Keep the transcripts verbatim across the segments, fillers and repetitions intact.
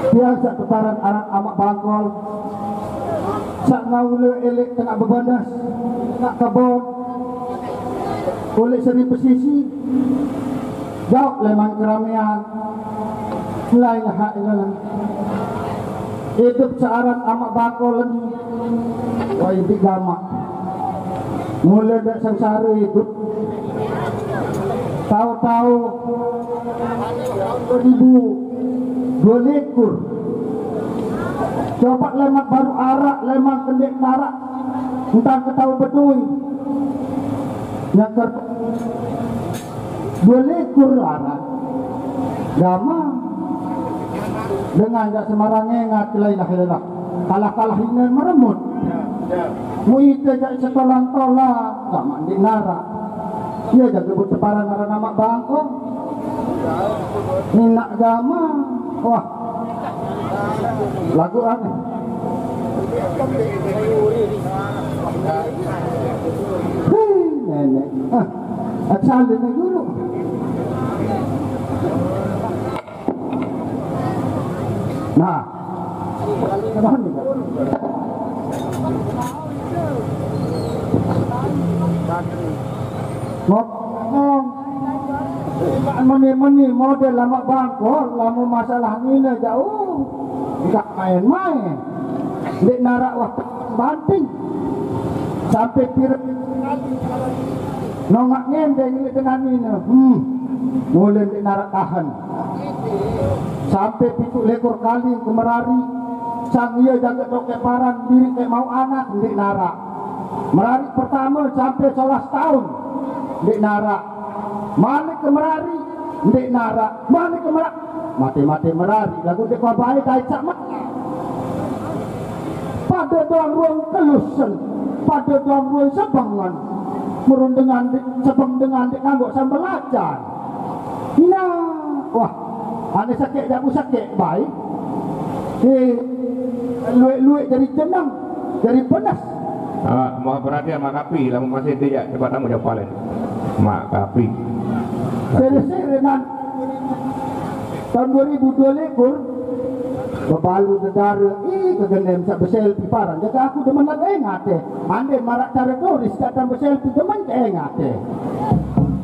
Tiang saq teparan aran Amaq Bangkol, saq ngaule eleq tengaq bebanes, tengaq kebon, uleq seri pesisi, jauq leman keramean. La ilaha illallah. Idup saq aran Amaq Bangkol ni, wah, idup gamaq. Mule ndeq sengsare idup. Tao-tao due ribu due likur. Coba leman baruq araq, leman kendeq naraq, entang ketao bedoe. Nyeker due likur araq. Gamaq. Dengan jaq sembarang engat la ilaha illallah. Kalah-kalah ine meremut. Mu ite jaq setolang-tolang, gamaq ndeq naraq. Ie jaq gebut teparan aran Amaq Bangkol. Ninaq gamaq. Wah. Lagu aneh. Hei, neneq. Ah, asalin dulu. Nah. Ngomong, meni-meni model Amaq Bangkol, lamun masalah ngine jauh, ndeq maen-maen. Ndeq naraq wah banting. Sampe pire nongaq ngendeng leq dengan nine. Hmm. Mule ndeq naraq tahen. Sampe pituq likur kali ke merariq, sang ie jangke toqeq paran diriq leq mauq anak, ndeq naraq. Merariq pertame sampe solas taun, ndeq naraq. Malik ke merariq, ndeq naraq. Malik ke merariq, mate-mate merariq, laguq ndeq kuah bae dait saq menaq. Pade doang ruen kelusen, pade doang ruen sebengen. Merun dengan ndeq, sebeng dengan ndeq nganggo sambel acan. Nah, wah, ane sekeq jago sekeq bae. Eh, lueq-lueq jari jeneng, jari benes. Ah, mau perhatian Maq Kapi, lamun masih dia coba tamu jauh paling. Maq Kapi. Sere-sere nan taun due ribu due likur, bebalu dedare, ih, kegendem saq beselfie paran. Jaga aku demen lagi ngate. Ande maraq care turis datang beselfie demen ke ngate.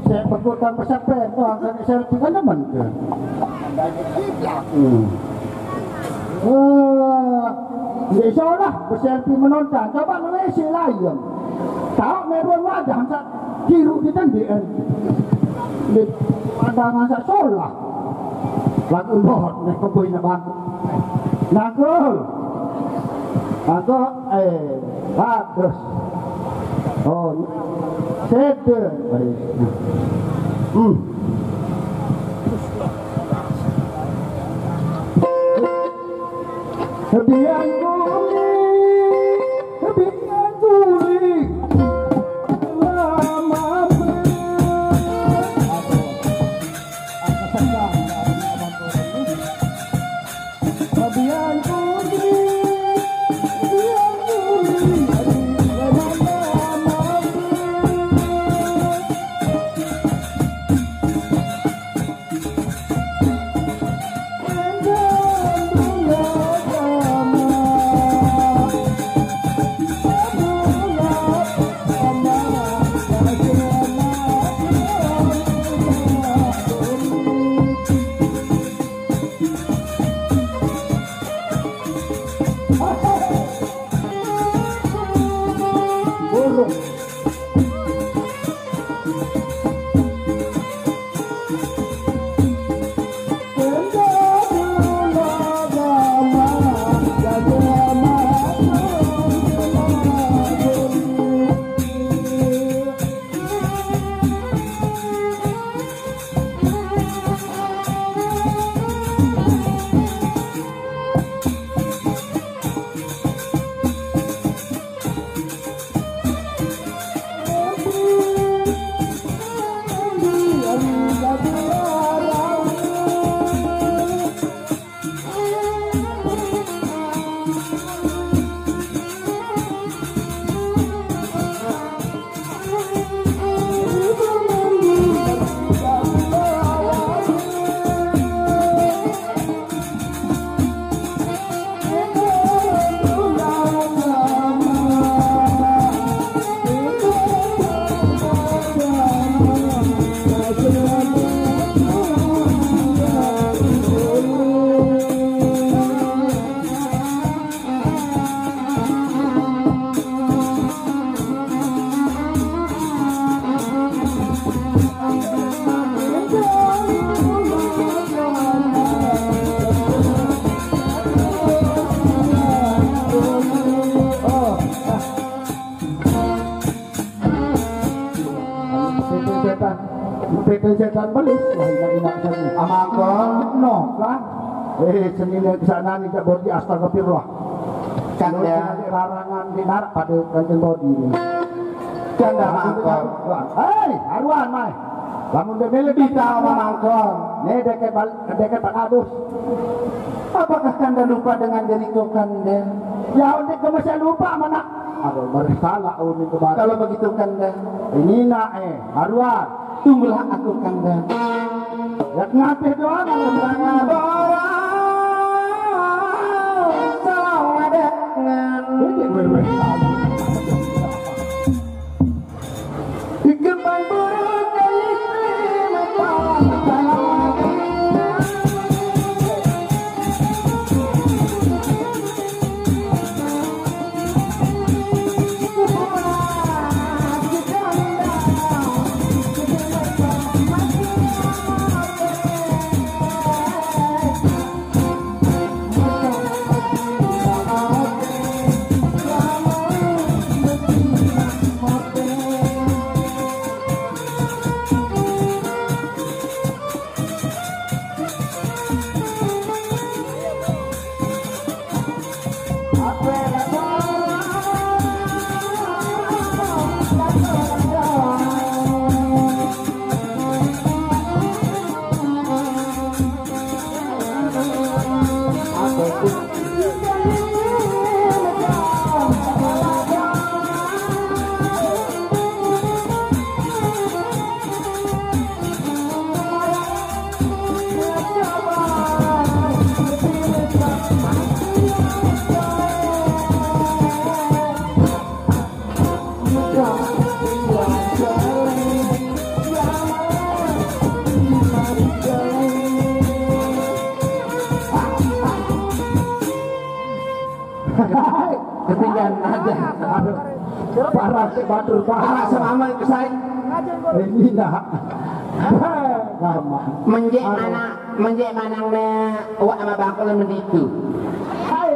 Saya pekutan besepen, tuh, angkat selfie kan demen ke. Hmm. Wah, ndeq solah beselfie menonton. Coba lueq siq layem. Taoq meq ruen wadah saq kiruq ditendiqen. Ndeq pandang saq solah. Laguq lot meq kebui ne bangku. Nangkul. Nangkul, eh, bagus. Oh, sede. Baik. Hmm. Biang guli, biang guli. Lama. Kan belis lah, ina-ina seni. Amangkon. No, kan? Eh, seni ne bisa nani jak bodi, astagfirullah. Kanda. Lo seni rarangan di narak pada kancing bodi ni. Kanda mangkon. Hei, aruan mai. Lamun de mele bita mangkon. Ne deket bal-, deket Pak Adus. Apakah Kanda lupa dengan diriku, Kanda? Ya, untuk ke masih lupa mana? Aduh, bersalah, oh, ini kemarin. Kalau begitu, Kanda. Ini nak, eh, aruan. Tunggulah aku, Kanda. Ya, ngapih doang, Kanda. Ini, weh, weh. Ketinggalan aja. Aduh. Parah, batur, parah. Anak sama amal kesai. Ini nak. Lama. Menjek mana, menjek manang ne, wak sama bangkul menditu. Hai.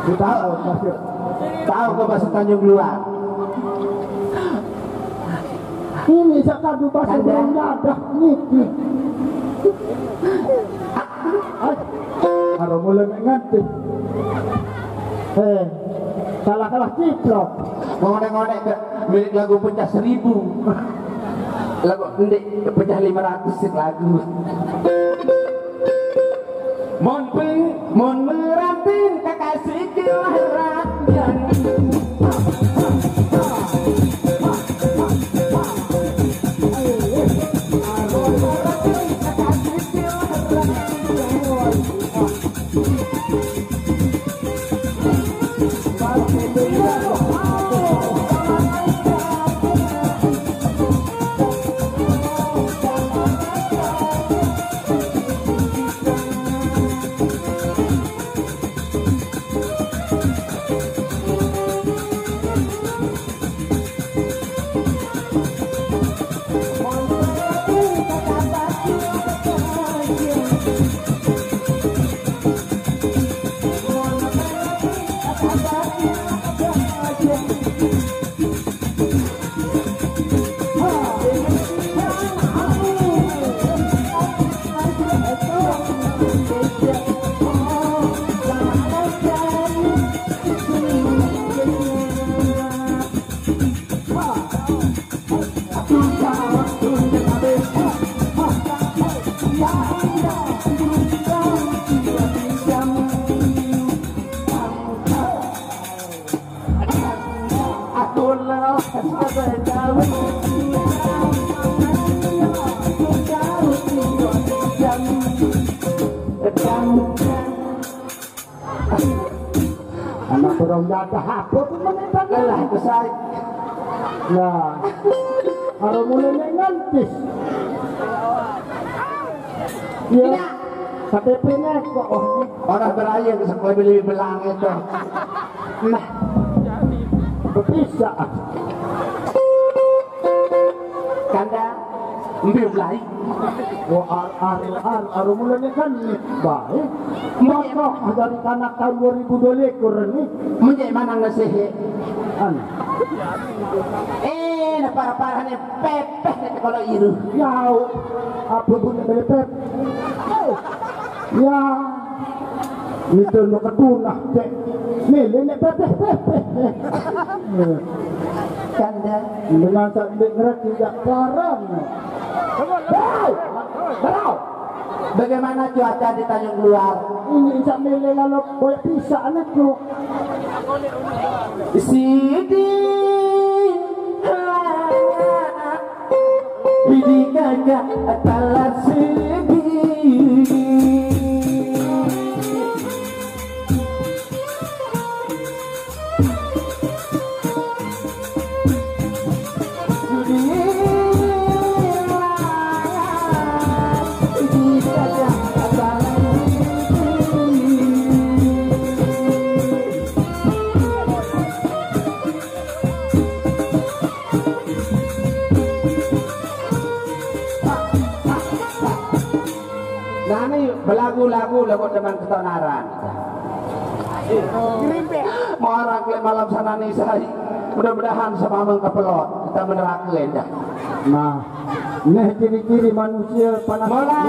Kita tahu, masih. Tahu ke bahasa Tanjung Luar? Ini saya kadu bahasa Belum ada. Ini. Ai, aro mulai nganti. Eh, salah kalah ciplok. Ngonek-ngonek ke milik lagu pecah seribu. Lagu ndik pecah lima ratus sik lagu. Mon peng, mon meranting kakasih kelahiran. Anak orang jadah apa pun menentang. Lah, besar. Lah. Kalau mulai ngantis. Ya. Tidak. Sampai pindah kok. Oh, orang beraya ke sekolah beli belang itu. Nah. Bisa. Kanda, ambil belai. Oh, ar, ar, ar, ar, mulanya kan ni baik. Maka dari kanak tahun dua ribu dua likur ni. Menjadi mana nasihat? An. Eh, nak Parah-parahnya pepeh nek kalau iru. Yau. Apa pun nek pepeh. Ya. Itu no kedunah, Cek. Milih nek pepeh, pepeh. Kanda. Dengan sak nek ngerti jak parang. Hei! Berau! Bagaimana cuaca di Tanjung Luar? Ini insya Allah lalu boleh bisa anak tuh. Sidi Hidi kagak talar sidi. Nani belagu-lagu lagu teman ketonaran. Mau orang ke malam sana nih saya. Mudah-mudahan sama mengkepelot kita meneraka ya. Nah, neh ciri-ciri manusia panas. Mola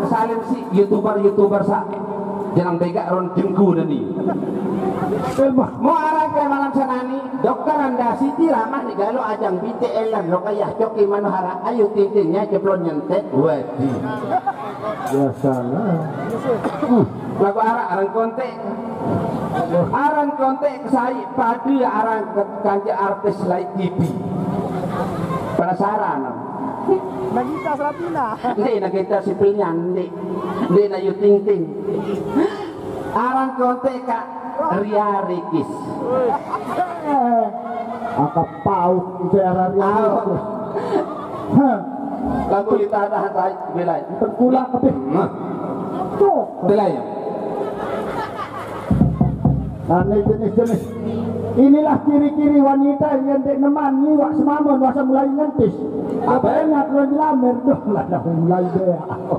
kesalin si youtuber-youtuber sa. Jangan bega ron jengku dani. Mau orang ke malam sana nih. Dokter Anda Siti Ramah nih galo ajang bite elan lo kaya coki manohara ayu tintinnya ceplon nyentek wadi. Ya salah. Hmm. Lagu arak arang kontek. Aran kontek sai padu aran ke-, kanja artis lain T V. Penasaran? Nagita Slavina. Nde, Nagita Sipilnya, nde. Nde, na Ayu Ting Ting. Aran kontek Kak Ria Ricis. Angka paut, itu era Ria Ricis. Hah. Lagu di tanah, tai, belai. Tengkulak, tapi. Nah. Tuh. Belai ya? Nah, ini jenis-jenis. Inilah ciri-ciri wanita yang dek neman nyiwak semamun masa mulai ngentis. Apa? Apa enak lo dilamar dong lah dah mulai deh.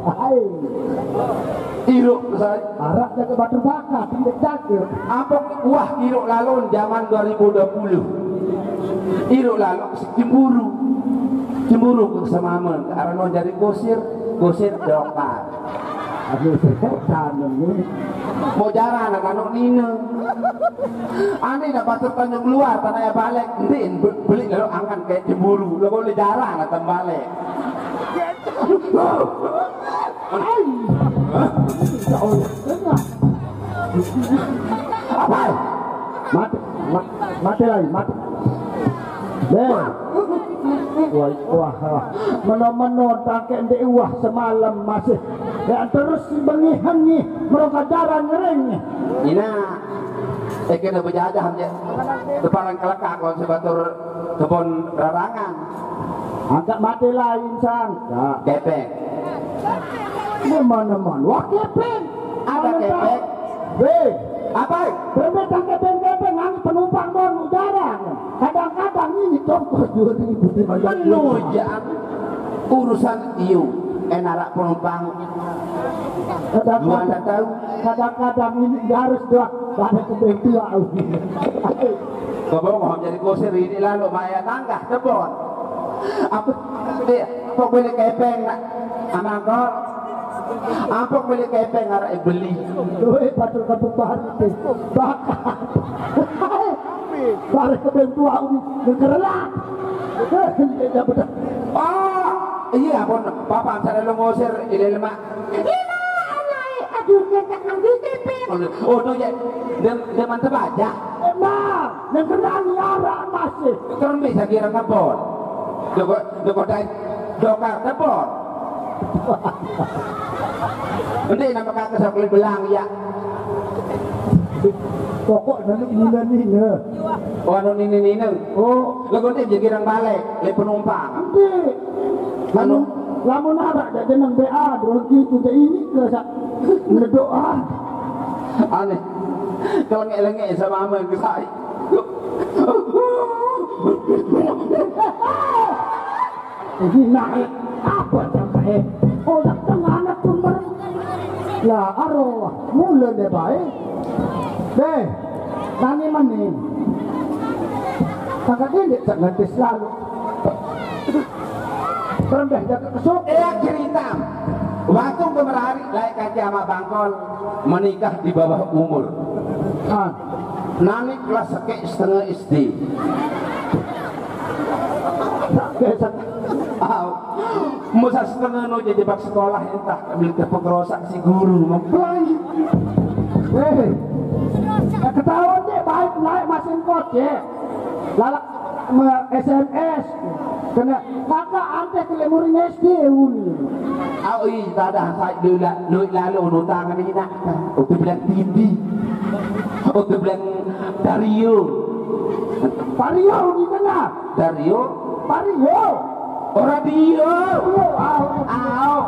Hai. Iruk saya. Arak jaga batu bakar, tidak jaga. Apa wah iruk lalon zaman dua ribu dua puluh. Iruk lalon cemburu. Cemburu ke semamun. Arano jadi gosir, gosir dokar. Aduh, setan ini. Mau jarang anak anu nina. Ane nak batur Tanjung Luar, tanah ya balik. Ndin be-, beli lalu angan kayak cemburu. Lo boleh jarang nak balik. Ai. Ya Allah, dengar. Apa? Mati, ma-, mati lagi, mati. Deh. Wah, wah, wah. Meno-meno tangke ndek wah semalam masih. Ya terus bengihan nih, mereka jarang ngering nih. Ina, eh, kena berjajah, ya. Depan kelekak, kalau sebatur kebun rarangan. Angkat mati lain, sang. Ya. Kepeng. Ini mana-mana. Wah, kepeng. Ada kepeng. Weh. Apa? Berembe tangke bengkete ngani penumpang mon jarang. Kadang-kadang ini tongkos dua ribu lima belas. Penuh jam. Urusan iyo. Enarak penumpang. Kadang-kadang, dua anda tahu? Kadang-kadang ini harus dua. Pada kebetulan. Bapak mau jadi kusir ini lalu maya tangga tebon. Apa dia? Apa boleh kepeng nak? Amang kok? Ampok beli kepeng arek beli. Duwe patur kampung baru itu. Bakat. Barek kepeng tua uni ngerelak. Dia betul. Oh, iya pun papa saya lo ngusir ile lemak. Ina anai aduh kepeng ambil kepeng. Oh, tuh ya. Dem deman tebaja. Emang, yang kena niara masih. Terus bisa kira ngepon. Doko doko dai dokar tebon. Nanti nama kakak saya boleh belang ya. Pokok nanti nina nina. Oh, anu nina nina. Oh, lagu nanti jadi orang balik, le penumpang. Nanti, anu, lamun ada aja jeneng B A, dorong gitu, jadi ini ke sa, ngedoa. Aneh. Kalau ngelenge sama ama yang besar. Ini naik apa sampai? Oh, dak tengah anak pun bareng. Lah, aro, mula deh baik. Deh, nani maning. Kakak ini tak ngerti selalu. Rembeh jaga kesuk. Eh, cerita. Waktu gue merari, lae kance ama bangkol, menikah di bawah umur. Ah. Nani kelas seke setengah S D. Au. Masa setengah no jadi bak sekolah, entah beli tepuk rosak si guru, memplay. Eh, eh, ketahuan deh, baik naik masin kot, ya. Lala me S M S. Kena maka ante ke lemurin S D uni. Au, ih, tadah sai dulu la-, lu lalu nu tangan ini nak. Untuk bilang tindi. Untuk bilang Dario. Dario di tengah. Dario. Dario. Ora dia. Au. Au.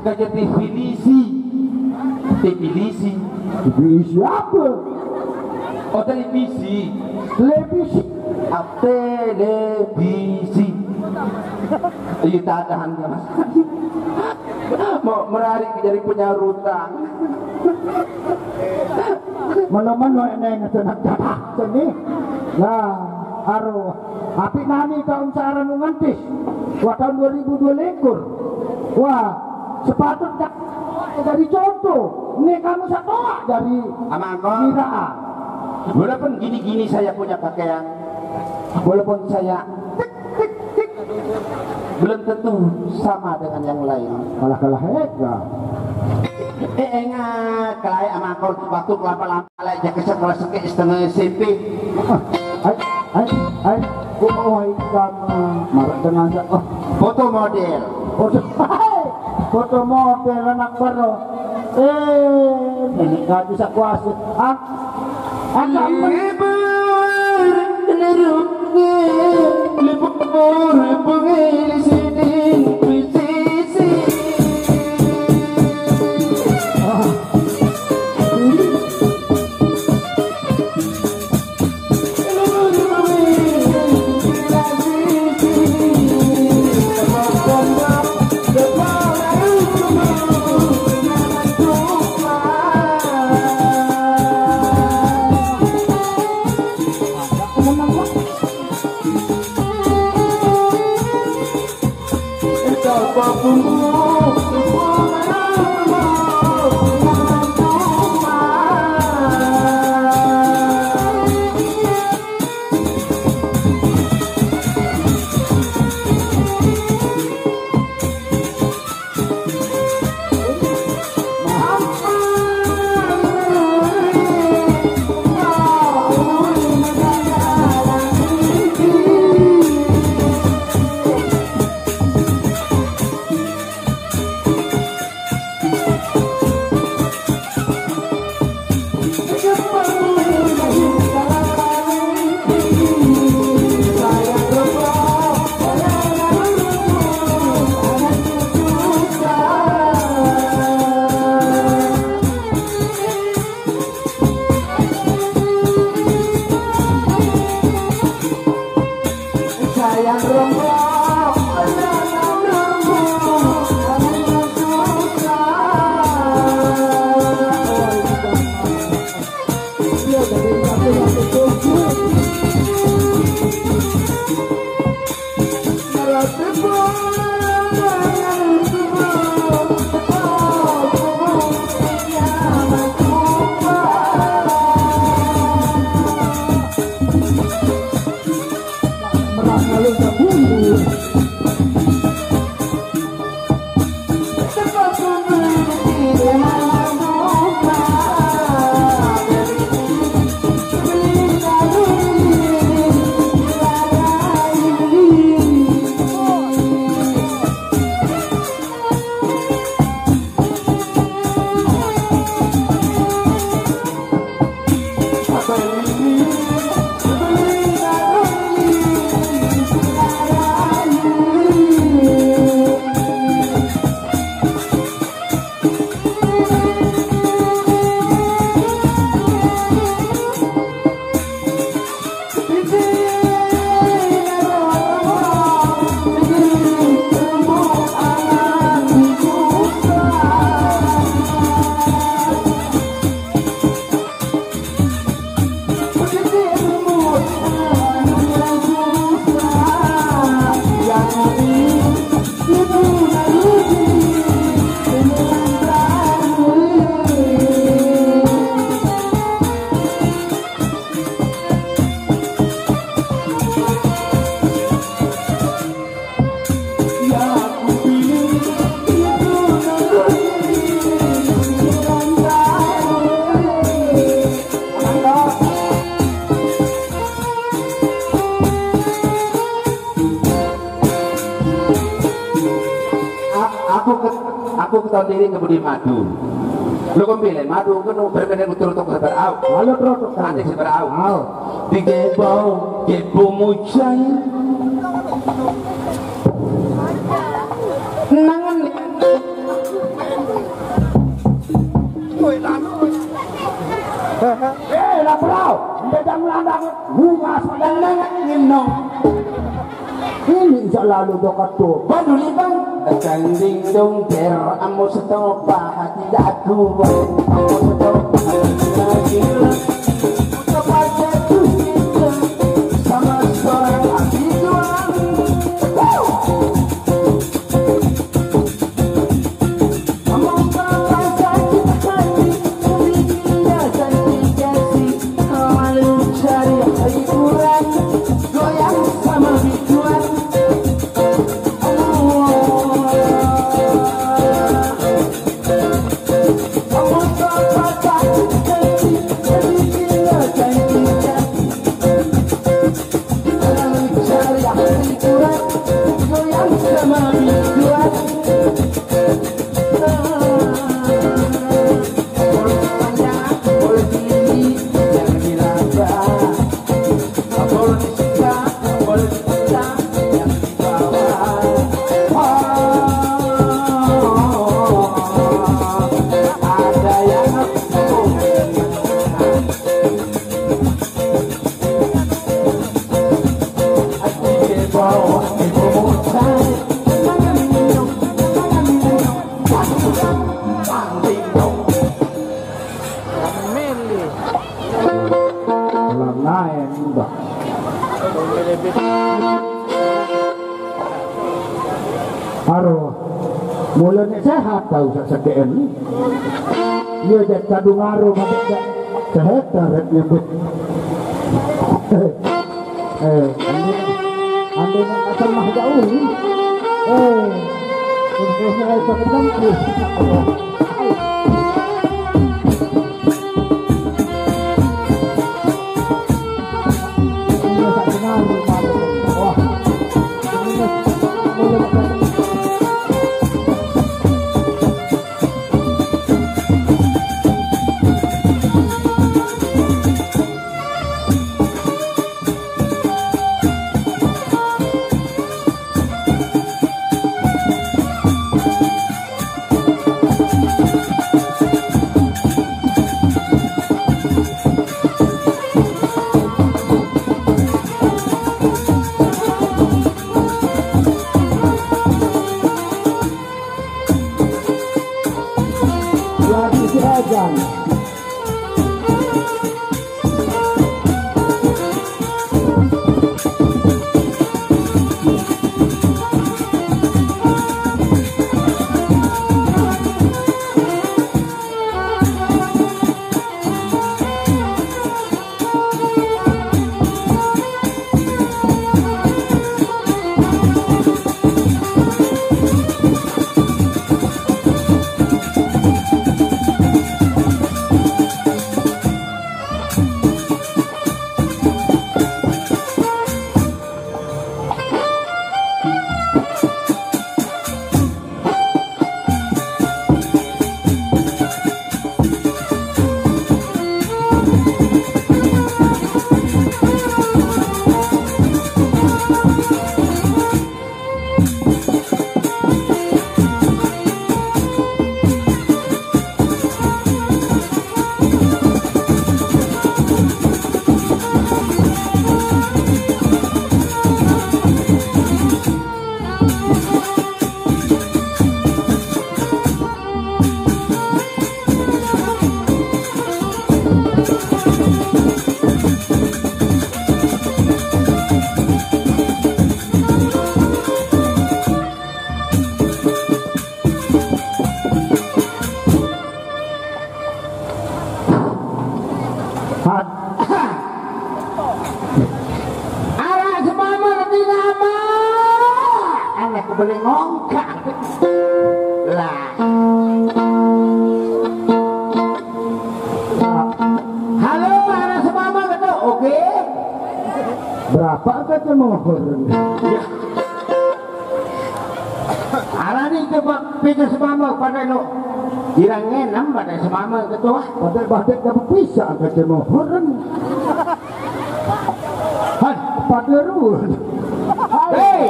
Kerja definisi. Definisi. Definisi apa? Oh, televisi. Televisi. Ah, televisi. Iya, tadahan ya, Mas. Mau merari ke jadi penyarutan. Mano-mano eneng tenak jatah seni. Nah, aruh. Api nani tahun saran ngantis. Wah, tahun dua ribu dua likur. Wah, sepatut dak dari contoh. Nih kamu satoak dari Amangkol. Kiraan. Walaupun gini-gini saya punya pakaian, walaupun saya tik, tik, tik, belum tentu sama dengan yang lain. Kalah-kalah hega. Eh, enggak, kalau Amangkol waktu kelapa-lapa, kalau aja kesek, kalau sekek setengah S M P. Ah, ai, ai, ai, ku mau ikam, eh, marah dengan sa-, oh. Foto model. Foto, foto model anak baru. Eh, ini nggak bisa kuasa. Ah, ah, kamu. Libur, neruk, libur, pengil sidin, sisi. Ah. Diri ngebudi madu. Lu kok pilih madu kenu berbeda kutu-kutu seberau. Lalu trotok kan. Nanti seberau. Au. Di gebau, gebau mujan. Nangan. Eh, lah, bro. Udah jam landang. Bunga sedang nengok nginong. Ini selalu dokat tuh. Baduli bang. Ding dong der amo setopa hati daku. Amo setopa hati daku. Setopa jatuh cinta sama seorang laki juang. Wow. Aduh, mulane sehat tau sak seke'en. Iya, Jack, kadung aro mabuk, Jack. Sehat, Jack, nyebut. Eh, ande, ande nak macam mah jauh ni. Eh, ini saya tak kenal. Arah semamar di nama. Anak kebeli ngongkak. Lah. Halo, arah semamar itu. Oke. Berapa kata mau? Arah ini coba. Pita semama pada no. Irang enam pada semama ketua. Pada batik dah berpisah kata mau. Heren. Han, pada ruh. Hei.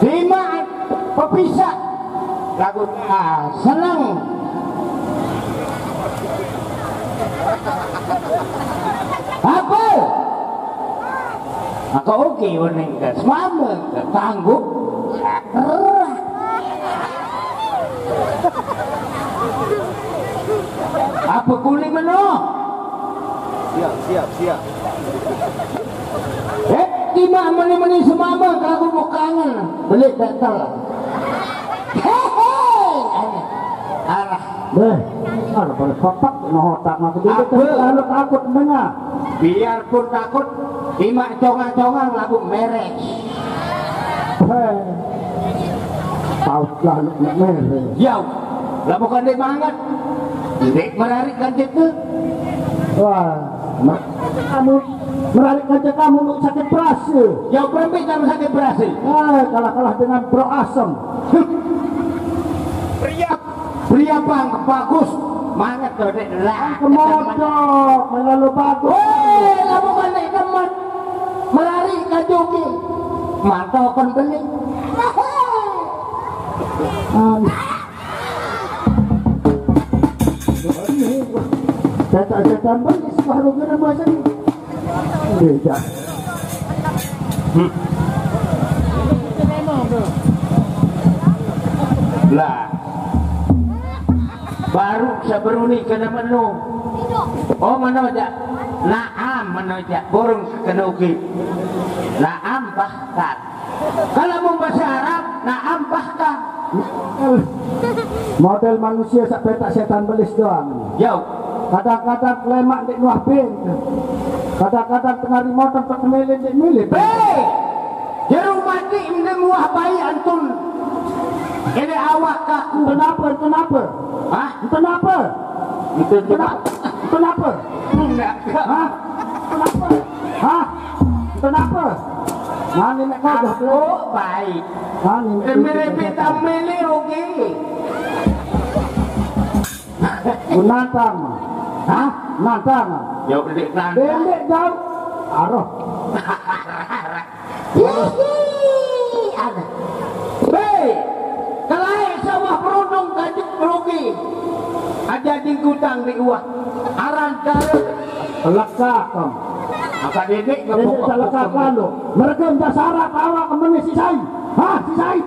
Lima pepisah. Lagu, ah, senang. Apa? Maka oke, uning ke semama, ke tangguh. Apa kuli meno? Siap, siap, siap. Eh, tima meni-meni semama kelagu bukangan. Beli betel. Hehe. Arah. Beh, arah pada papak no otak aku. Dia Apa? Terlalu takut dengar. Biarpun takut, imak congang-congang lagu meres. Heh. Tautlah lu nak meres. Yau, lah bukan dek mangat. Dek merarikan kita. Wah, mer- kamu merarikan kita kamu untuk sakit perasa. Yau, berembe kamu sakit perasa. Ah, kalah-kalah dengan bro asem. Pria, pria bang bagus. Mangat tuh dek lah. Kemodok, melalu bagus. Weh, lah bukan dek teman. Merari kajoki. Mantau kan beli. Ah. Setan-setan beli separuh kena bahasa ni. Beda. Hmm. Lah. Baru seberuni kena menu. Oh, menoja. Naam, menoja. Burung sekenuki. Naam, bahkan. Kalau mau bahasa Arab, naam, bahkan. Model manusia sak petak setan belis doang. Yo. Kadang-kadang kelemak di nuah bin. Kadang-kadang tengah di motor tak kemilin di milik. Hei! Jeruk mati mendem muah bayi antun. Ini awak kaku. Kenapa? Kenapa? Hah? Kenapa? Itu Kenapa? Kenapa? Enggak. Hah? Kenapa? Hah? Kenapa? Mana nak kau dah? Aku baik. Mana nak kau dah? Kemiri pita mili rugi. Menantang. Hah? Nantang. Ya, udah nantang. Bendek jauh. Aroh. Hihi. Ada. Be. Kelai sawah berundung kajuk rugi. Aja jingkutang di uah. Aran kare. Lekak, Kang. Apa dedek? Dedek tak lekak lalu. Mereka minta syarat awak ke mana si Sai? Hah, si Sai?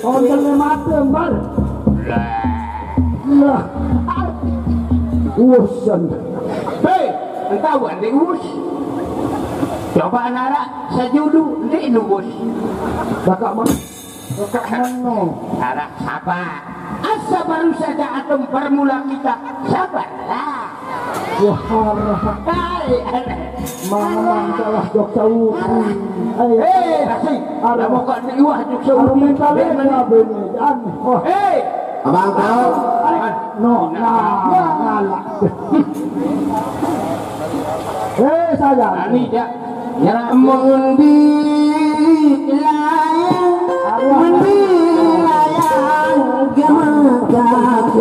Kondel mata, Mbak. Lah. Usan. Hei, entah wan di us. Coba narak sejudu di nubus. Kakak mana? Kakak mana? Narak sabar. Asa baru saja atom bermula kita. Sabarlah. Wah, parah. Hai. Mana mantalah jok saudi. Hai. Eh, asik. Ada mau kok di wah jok saudi. Ada mental ya, ini. Aneh. Wah. Hei. Abang tahu. Hai. No, nah, ngalah. Eh, saya. Ani, ya. Nyerah. Mun di layang, mun di layang, gemegah.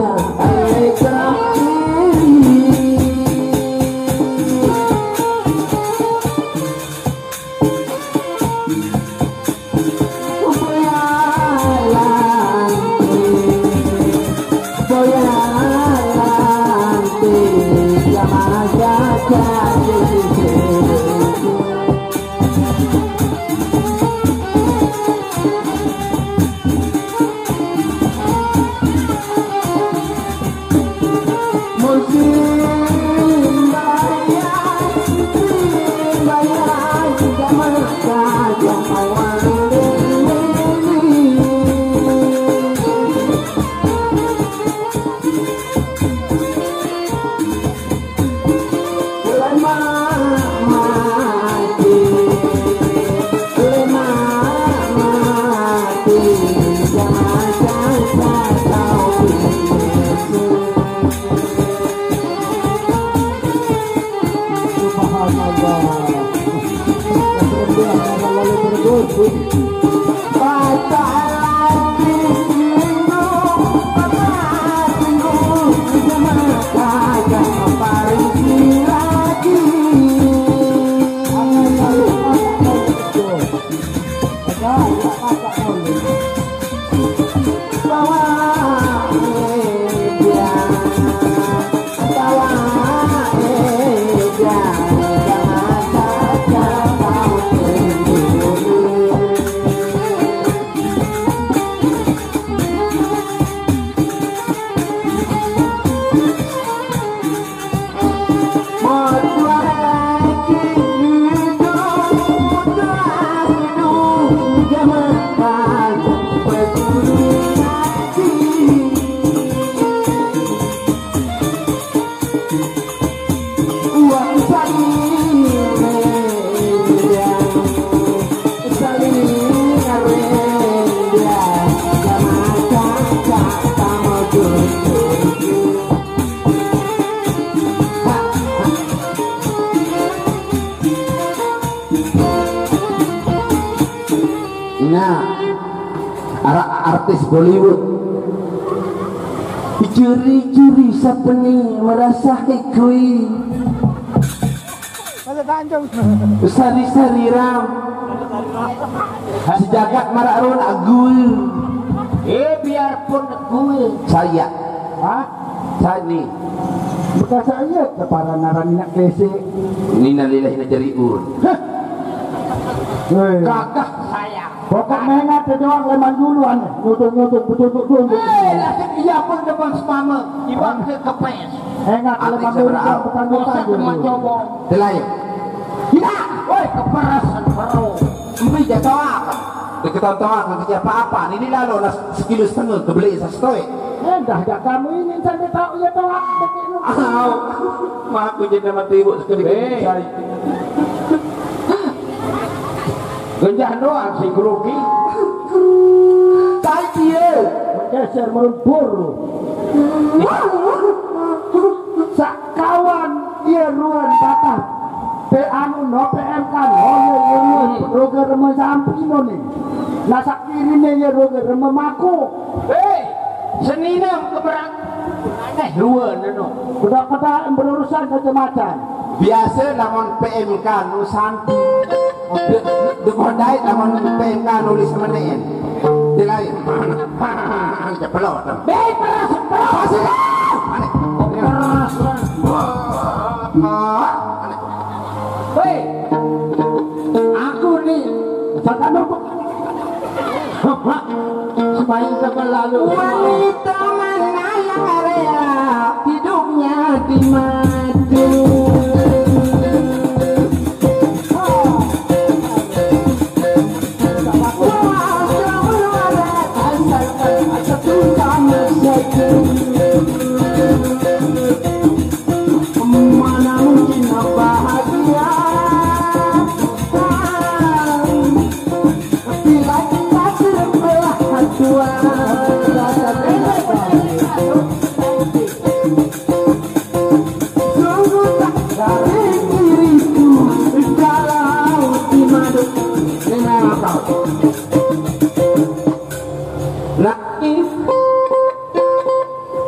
Artis Bollywood. Curi-curi sapeni merasa kui. Masa Tanjung. Sari-sari ram. Sejagat marak ron agul. Eh, biarpun gue. Saya. Hah? Saya ni. Bukan saya kepala naran nak kesek. Ni nalilah nak cari un. Hah? Weh. Kakak saya. Pokok mengat tu doang leman duluan. Nyutung-nyutung, betul-betul. Eh, lah, iya pun depan semama. Iwak ke kepes. Engat leman duluan, bukan bukan. Bosan cuma coba. Telayu. Tidak. Woi, keperasan baru. Mbi jatuh apa? Deketan toa ke siapa apa? Ni lalu nak sekilo setengah ke beli sastoi. Eh, dah, dah kamu ini sampai tahu ya toa. Au. Mak aku jadi mati ibu sekali. Genjah doang si kerugi. Tai dia. Geser merempur. Sakawan ia ruan patah. Pe anu no P M K no ye ye ye roge reme sampi no ni. Nasak diri ne ye roge reme mako. Hei, seninem keberat. Eh, ruan no. Keda-keda berurusan macam-macam. Biasa lamun P M K nu santi. De, de modai lamun P M K nulis menen. Dilai. Cepelot. Be, peras, peras. Peras. Peras. Hei. Aku ni. Saka nunggu. Main sama lalu. Wanita mana yang rela hidupnya di madu? Mana mungkin bahagia? Bila kita terbelah dua. Sungguh tak dari diriku kalau di madu. Ini apa? Nah, ini.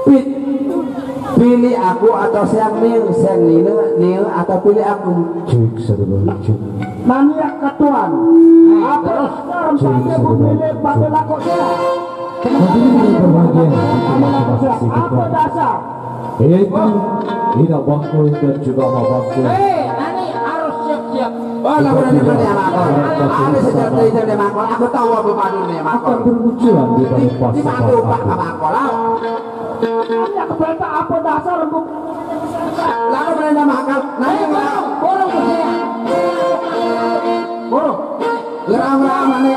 Pit, pilih aku atau siang nih, siang Nina, Nina atau pilih aku. Cek satu dua, cek. Nanya ke Tuan. Apa dasar saya memilih pada laku saya? Hadirin yang berbahagia, apa dasar? Yaitu Ina Bangkul dan juga Ama Bangkul. Hei, nani harus siap-siap. Oh, lah, boleh, boleh, Ama Bangkul. Ada sejarah itu, Ama Bangkul. Aku tahu apa padu nih, Ama Bangkul. Akan bermunculan di pada pasar. Di mana, Ama Bangkul? Nanya ke perintah apa dasar, Bu? Lalu boleh, Ama Bangkul. Nanya, Ama Bangkul. Borong, borong, borong. Borong. Geram-geram, mana?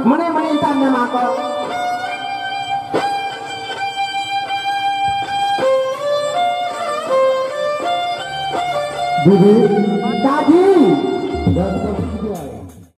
Mana, mana intan, Ama Bangkul? Bibi. Tadi